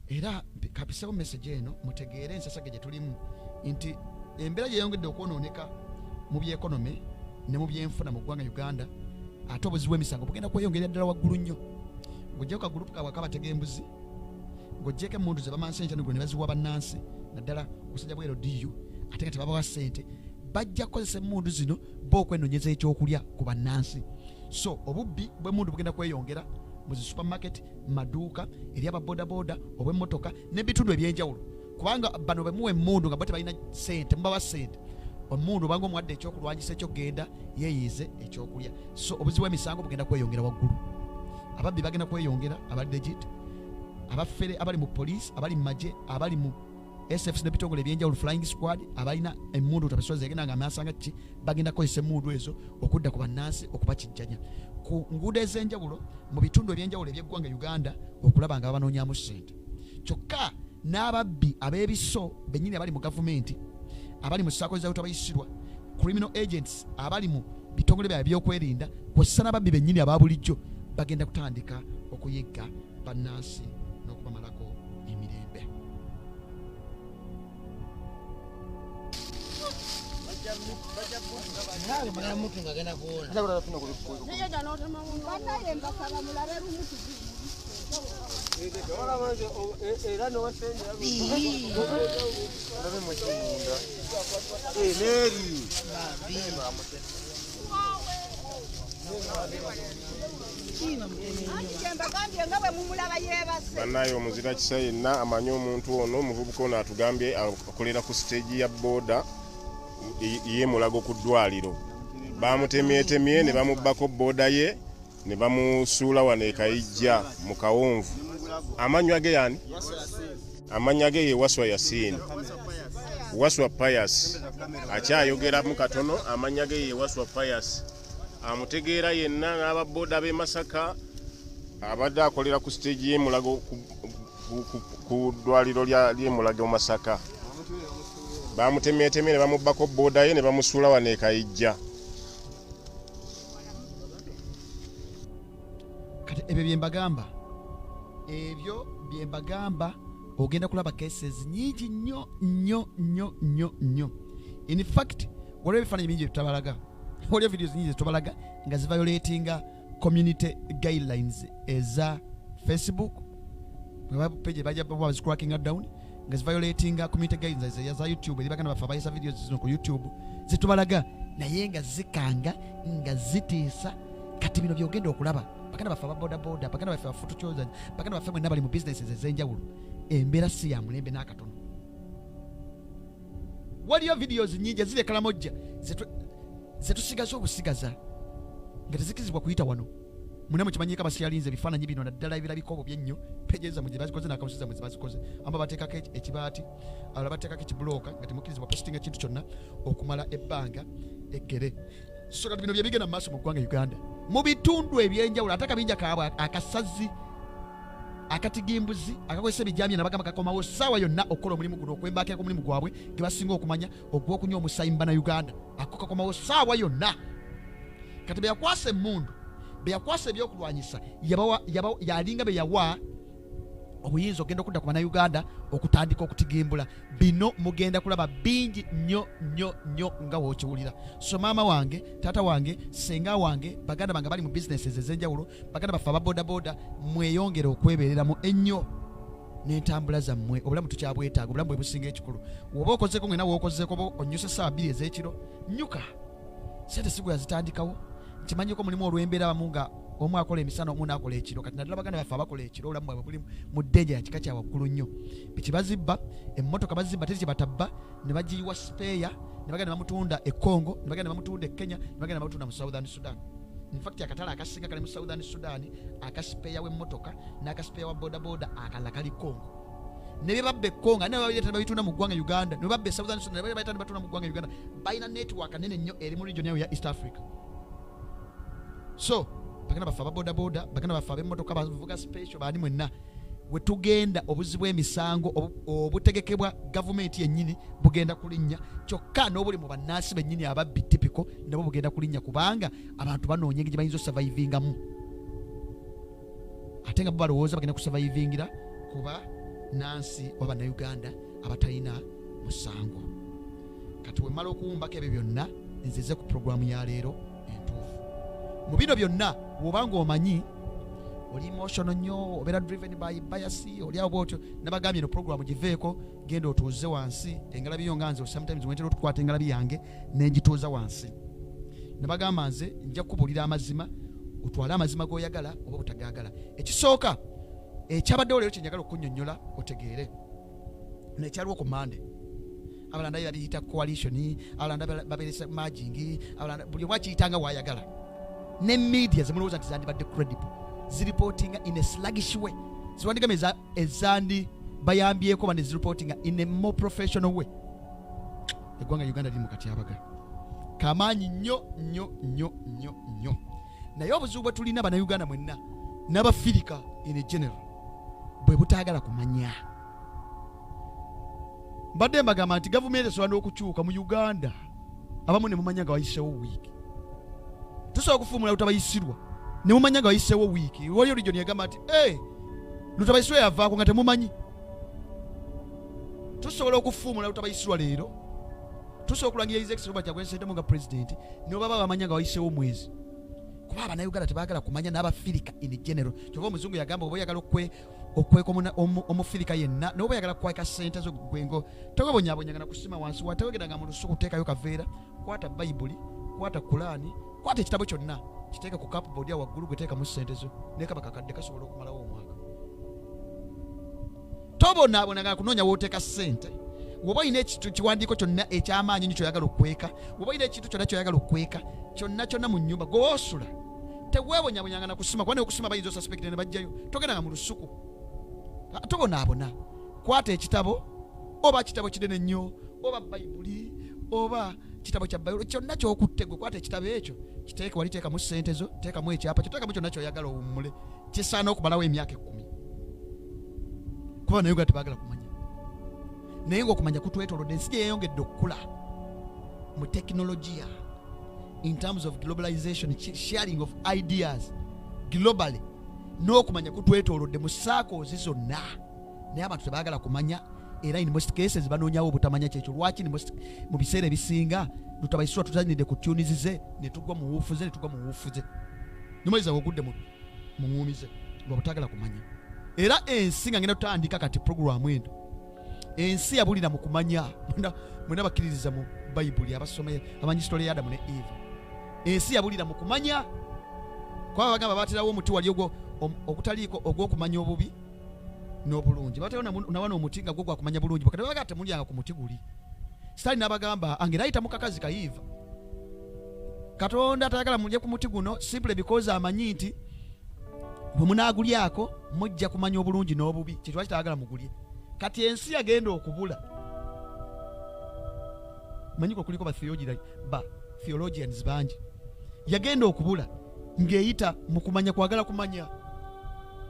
Era kapisewo message eno mutegeere ensasage gye tulimu nti embeera gyeyongedde okwonooneka mu byekonome ne mu byenfuna mu ggwanga Uganda, ate obuzibu bw'emisango bugenda kweyongerera ddala waggulu nnyo. Ng'oggyeko kagurupu kaabwe akabatega embuzi, ng'oggyeko emmundu ze bamansa enkya ne baziwa bannansi naddala obusajja bwa LDU ate nga tebabawa ssente, bajja kukozesa emmundu zino bo okwenonyeza ekyokulya ku bannansi. So obubbi bw'emmundu bugenda kweyongera mu zi supermarket, maduuka, eri ababodaboda, obw'emmotoka n'ebitundu ebyenjawulo, kubanga bano bemuwa emmundu nga bo tebalina ssente, mubawa ssente omundu obanga omuwadde ekyokulwanyisa ekyokugenda yeeyiize ekyokulya. So obuzibu bw'emisango bugenda kweyongera waggulu, ababbi bagenda kweyongera, abali legit, abafere abali mu poliisi, abali mu magye, abali mu SFC n'ebitongole ebyenjawulo, flying squad, abalina emmundu tabisozi egenda nga amasanga ki, bagenda kukozesa emmundu ezo okudda ku bannansi okubakijjanya ku nguudo ez'enjawulo mu bitundu ebyenjawulo eby'eggwanga Uganda okulaba nga babanoonyamu ssente. Kyokka n'ababbi ab'ebiso bennyini abali mu gavumenti, abali mu ssaako za utabayisirwa, criminal agents abali mu bitongole byabwe ebyokwerinda, kw'ossa n'ababbi bennyini aba bulijjo, bagenda kutandika okuyigga bannansi n'okubamalako emirembe. Banaye omuzira kisa yenna amanyi omuntu ono, omuvubuka ono atugambye akolera ku siteegi ya booda ye Mulago ku ddwaliro. Bamutemyetemye ne bamubbako booda ye ne bamusuula wano e Kayijja mu kawonvu. Amannya ge yani? Amannya ge ye Waswa Yasiini, Waswa Pius. Akyayogeramu katono. Amannya ge ye Waswa Pius. Amutegeera yenna n'aba booda b'e Masaka. Abadde akolera ku siteegi y'e Mulago ku ddwaliro ly'e Mulago Masaka. Bamutemyetemye ne bamubbako booda ye ne bamusuula wano e Kayijja. Kati ebyo bye mbagamba, ebyo bye mbagamba, ogenda kulaba cases nyingi nnyo nnyo nnyo nnyo nnyo. In fact waliwo ebifaananyi bingi byetutabalaga, waliwo videos nyingi zetubalaga nga ziviolatinga community guidelines eza Facebook, page bajja bazicrackinga down, nga ziviolatinga community guidelines eza YouTube eri baganda baffe abayisa videos zino ku YouTube zitubalaga, naye nga zikanga nga zitiisa. Kati bino byogenda okulaba baganda baffe aba bodaboda, baganda baffe abafutucoza, baganda baffe mwenna bali mu businesses ez'enjawulo, embeera si ya mulembe n'akatono. Waliyo videos nyingi eziri e Kalamojja zetusigaza obusigaza nga tezikizibwa kuyita wano. Muna mukimanyiko abasyalinze ebifaananyi bino naddala ebirabika obubi ennyo, peje zammwe gye bazikoze n'akawusi zammwe ze bazikoze, amba bateekako ekibaati, abalala bateekako ekibulooka nga temukkirizibwa positinga ekintu kyonna okumala ebbanga eggere. So kati bino bye bigenda mu maaso mu ggwanga Uganda mu bitundu ebyenjawulo, ate akabinja kaabwe akasazi akatigimbuzi akakozesa ebijambiya nabagamba kakomawo ssaawa yonna okukola omulimu guno, okwembaakira ku mulimu gwabwe ge basinga okumanya ogw'okunywa omusaayi mu Bannayuganda. Ako kakomawo ssaawa yonna. Kati be yakwasa emmundu, be yakwasa ebyokulwanyisa, yalinga be yawa obuyinza ogenda okudda ku Bannayuganda okutandika okutigimbula. Bino mugenda kulaba bingi nnyo nnyo nnyo nga w'okiwulira. So maama wange, taata wange, ssenga wange, baganda bange bali mu businesses ez'enjawulo, baganda baffe aba bodaboda, mweyongere okwebereramu ennyo n'entambula zammwe. Obulamu tukyabwetaaga, obulamu bwe businga ekikulu. Woba okozeko ngena wokozeko, oba onyuse ssaawa 2 ez'ekiro, nnyuka. Ssente si gwe yazitandikawo. Nkimanyiko mulimu olw'embeera abamu nga omu akola emisana omu n'akola ekiro. Kati naddala baganda baffe abakola ekiro, obulamu bwabwe buli mu ddenja ya kika kya waggulu nnyo. Piki bazibba, emmotoka bazibba, teri kye batabba, ne bagiyiwa sipeeya ne bagenda ne bamutunda e Congo, ne bagenda ne bamutunda e Kenya, ne bagenda ne bamutunda mu Southern Sudan. In fact akatale akasinga kali mu Southern Sudan, akasipeeya w'emmotoka n'akasipeeya wa bodaboda, akalala kali Congo. Ne bye babba e Congo ne babireeta ne babitunda mu ggwanga Uganda, ne babba e Southern Sudan ne babireeta ne batunda mu ggwanga Uganda. Balina network nene nnyo eri mu region yayo ya East Africa. So baganda baffe aba bodaboda, baganda baffe ab'emmotoka bavuga special, baani mwenna, we tugenda obuzi bw'emisango obutegekebwa gavumenti yennyini bugenda kulinnya, kyokka n'obuli mu bannansi bennyini ababbi tipiko nabo bugenda kulinnya, kubanga abantu banoonya engeri gye bayinza osurvivingamu, ate nga bo balowooza bagenda kusurvivingira kuba bannansi oba Bannayuganda abatalina musango. Kati wemala okuwumbako ebyo byonna, nzize ku puroguramu ya leero entuufu. Mu bino byonna, bw'obanga omanyi oli emotional nnyo, obeera driven by bias, oli awo bwotyo, nabagambye no puroguramu giveeko, genda otuuze wansi engalabi yo. Nga nze sometimes wentera otukwata engalabi yange nengituuza wansi, nabagamba nze nja kukubuulira amazima, otwale amazima g'oyagala oba obutagaagala. Ekisooka ekyabaddewo leero kyenjagala okunnyonnyola otegeere, nekyaliwo ku Mande. Abalala babiyita coalition, abalala baberesa merging, abalala buli omu akiyitanga waayagala. Ne media zemulowooza nti zandibadde credible zireportinga in a sluggish way. Ziwandigamba ezandi bayambyeko ba ne zireportinga in a more professional way. Eggwanga Uganda liri mu katyabaga kamaanyi nnyo nnyo nnyo nnyo nnyo, naye obuzibu bwe tulina Bannayuganda mwenna n'Abafirika in general bwe butaagala kumanya. Mbadde mbagamba nti gavumenti esobola n'okukyuka mu Uganda, abamu ne mumanya nga wayiseewo wiiki. Tusobola okufuumula Lutabayisirwa ne mumanya nga wayiseewo wiiki. Waliyo region yagamba nti e Lutabayisirwa yavaako nga temumanyi. Tusobola okufuumula Lutabayisirwa leero, tusobola okulangira His Excellency Robert Kyagulanyi Ssentamu nga president, ne baba bamanya nga wayiseewo mwezi, kuba Abannayuganda tebaagala kumanya n'Abafirika in general. Kyova omuzungu yagamba, oba oyagala okweka omufirika yenna, noba oyagala kukweka sente zo gwengo, tewebonyabonyanga kusima wansi, watewegeranga mu lusuku kuteekayo kaveera. Kwata Bayibuli, kwata Kulaani, kwata ekitabo kyonna, kiteeke ku cupboard awo waggulu, gwe teekamu sente zo, naye kaba kakadde kasobola okumalawo omwaka. Tobonaabonanga kunoonya wooteeka ssente. Woba olina ekintu kiwandiiko kyonna ekyamaanyi nnyo kyoyagala okukweka, woba olina ekintu kyonna kyoyagala okukweka kyonna kyonna mu nnyumba gwe woosula, teweebonyabonyanga na kusima, kuba neokusima bayinza osuspecta ne bajjayo. Togendanga mu lusuku. Ah, tobonaabona. Kwata ekitabo, oba kitabo kinene nnyo, oba Bayibuli, oba kitabo kya Bayibuli kyonna kyokutte gwe, kwata ekitabo ekyo kiteeke wali, teekamu ssente zo, teekamu ekyapa kyo, teekamu kyonna kyoyagala, owummule. Kisaana okumalawo emyaka 10, kuba naye ga tebaagala kumanya. Naye ngaokumanya kutwetolodde. Ensi gyeyeyongedde okukula mu tekinologiya, in terms of globalization, sharing of ideas globally, n'okumanya kutwetolodde mu circles zonna, naye abantu tebaagala kumanya. Era in most cases banoonyawo obutamanya. Kyekyo lwaki mu biseera ebisinga Lutabayisirwa tutanyidde ku tunes ze ne tugwa mu wuufu ze, ne tugwa mu wuufu ze nomaliza ogudde mu ŋŋuumi ze lwa butaagala kumanya. Era ensi nga ngenda tutandika kati puroguramu eno, ensi yabulira mu kumanya. Mwena bakkiririza mu Bayibuli, abasome amanyi story ya Adamu ne Eva. Ensi yabulira mu kumanya, kuba bagamba baterawo omuti wali ogwo ogutaliiko ogw'okumanya obubi n'obulungi. Baterawo nawano omuti nga gwo gwakumanya bulungi. Bakati baga temulyanga ku muti guli. Sitaani n'abagamba angera ayita mu kakazi kayiiva, Katonda tayagala mulye ku muti guno simply because amanyi nti bwe munaagulyako mujja kumanya obulungi n'obubi, kyekyo kitayagala mugulye. Kati ensi yagenda okubula, manyi kwe kuliko ba theologians bangi, yagenda okubula ng'eyita mu kumanya, kwagala kumanya.